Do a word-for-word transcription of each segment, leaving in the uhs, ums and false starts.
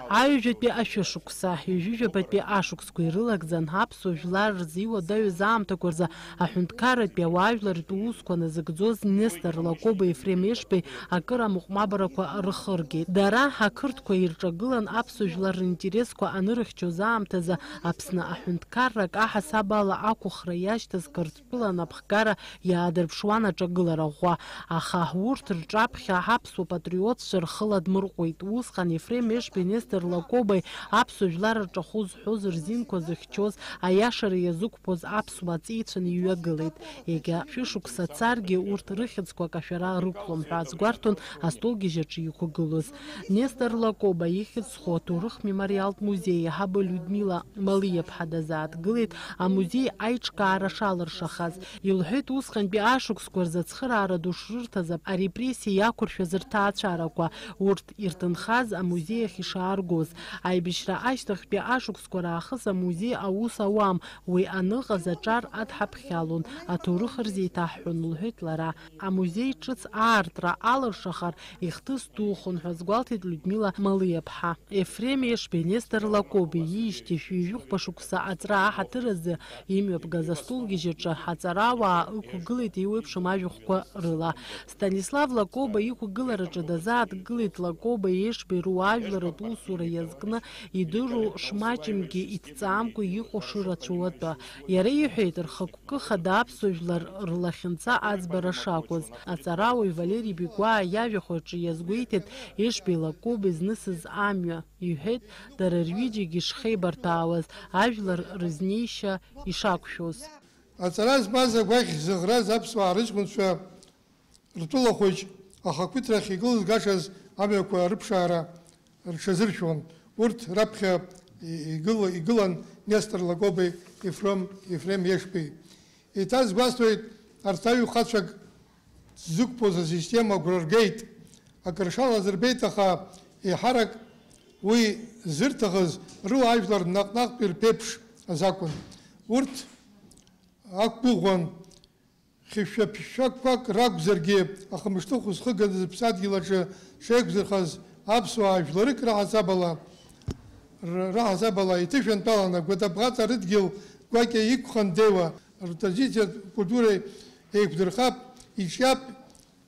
Аҩажәатәи ашәышықәса, ҩажәижәабатәи ашықәсқәа ирылагӡан аԥсуа жәлар рзы иуадаҩыз аамҭақәа рзы аҳәынҭқарратәи ауаажәларратә усқәа назыгӡоз Нестор Лакоба Ефрем Ешбеи акыр амыҟәмабарақәа рхыргеит. Дара, ақырҭқәа ирҿагылан аԥсуа жәлар ринтересқәа анырыхьчоз аамҭазы Аԥсны аҳәынҭқаррак аҳасабала ақәыхра иашьҭаз Қырҭтәыла анапхгара иаадырԥшуан аҿагылара ӷәӷәа, аха урҭ рҿаԥхьа аԥсуа патриотцәа рхы ладмырҟәит. Усҟан Ефрем Ешбеи Нестор Лакобеи аԥсуа жәлар рҿахәы зҳәоз, рзинқәа зыхьчоз, аиашара иазықәԥоз аԥсуаа ҵеицәаны иҩагылеит. Егьа шәышықәса царгьы урҭ рыхьӡқәа акашәара рықәлом ҳәа азгәарҭон астолгьежь аҿы иқәгылоз. Нестор Лакоба ихьӡ зху аҭоурых мемориалтә музеи аиҳабы Людмила Малиаԥҳа дазааҭгылеит амузеи аиҿкаара шалыршахаз. Илҳәеит усҟантәи ашықәсқәа рзы ацхыраара ду шрырҭаз арепрессиа иақәыршәаз рҭаацәарақәа, урҭ ирҭынхаз амузеи ахь ишааргоз. Аибашьра ашьҭахьтәи ашықәсқәа раахыс амузеи аус ауам, уи аныҟаз аҿар адҳаԥхьалон, аҭоурых рзеиҭаҳҳәон, лҳәеит лара. Амузеи ҿыц аартра алыршахар ихҭыс духон ҳәа азгәалҭеит Людмила Малиаԥҳа. Ефрем Ешбеи, Нестор Лакоби иижьҭеи шәи жәохәба шықәса аҵра аҳаҭыр азы имҩаԥгаз астолгьежь аҿы аҵарауаа ықәгылеит еиуеиԥшым ажәахәқәа рыла. Станислав Лакоба иқәгылараҿы дазааҭгылеит Лакоба Ешбеи руаажәларатә усура иазкны идыру шмаҷымкгьы иҭҵаамкәа иҟоу шырацәоу атәы. Иара иҳәеит, рхықәкы хада аԥсуа жәлар рлахьынҵа аӡбара шакәыз. Аҵарауаҩ Валери Бигәаа иажәахә аҿы иазгәеиҭеит Ешбеи Лакоба изнысыз амҩа. Иҳәеит, дара рҩыџьагьы шхеибарҭәаауаз, ажәлар рызнеишьа ишақәшәоз. Аҵара змаз агәаӷь зыӷраз аԥсуаа рыҷкәынцәа ртәыла хәыҷ ахақәиҭрахь игылзгашаз амҩақәа рыԥшаара рҽазыршәон. Урҭ раԥхьа игыл-, игылан Нестор Лакобеи Ефрем, Ефрем Ешбеи. Еиҭазгәасҭоит, арҭ аҩхацәак ззықәԥоз асистема агәра ргеит. Акыр шалаз рбеит, аха еиҳарак уи зырҭахыз рыла ажәлар наҟ-наҟтәи рԥеиԥш азакәын. Урҭ ақәгәыӷуан, хьышәшәа-ԥшәшәақәак ракәзаргьы, ахамышҭыхә зхыгаз зыԥсадгьыл аҿы шеиқәзырхаз аԥсуаа жәларык раҳасабала, р-, раҳасабала иҭышәантәаланы Гәатабӷаҵа рыдгьыл гәакьа иқәхандеиуа, ртрадициатә культура еиқәдырхап, иҿиап,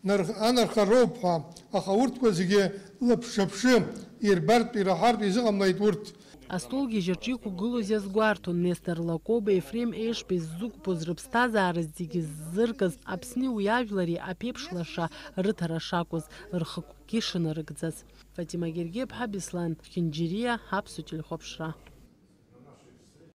нарх-, анарха роуп ҳәа, аха урҭқәа зегьы лаԥшаԥшы ирбартә, ираҳартә изыҟамлеит урҭ. Астолгьежь аҿы иқәгылоз иазгәарҭон Нестор Лакоба, Ефрем Ешбеи ззықәԥоз, рыԥсҭазаара зегьы ззыркыз, Аԥсни уи ажәлари аԥеиԥш лаша рыҭара шакәыз, рхықәкгьы шынарыгӡаз. Фатима Гергиаԥҳа, Беслан Хинџьириа, Аԥсуа телехәаԥшра.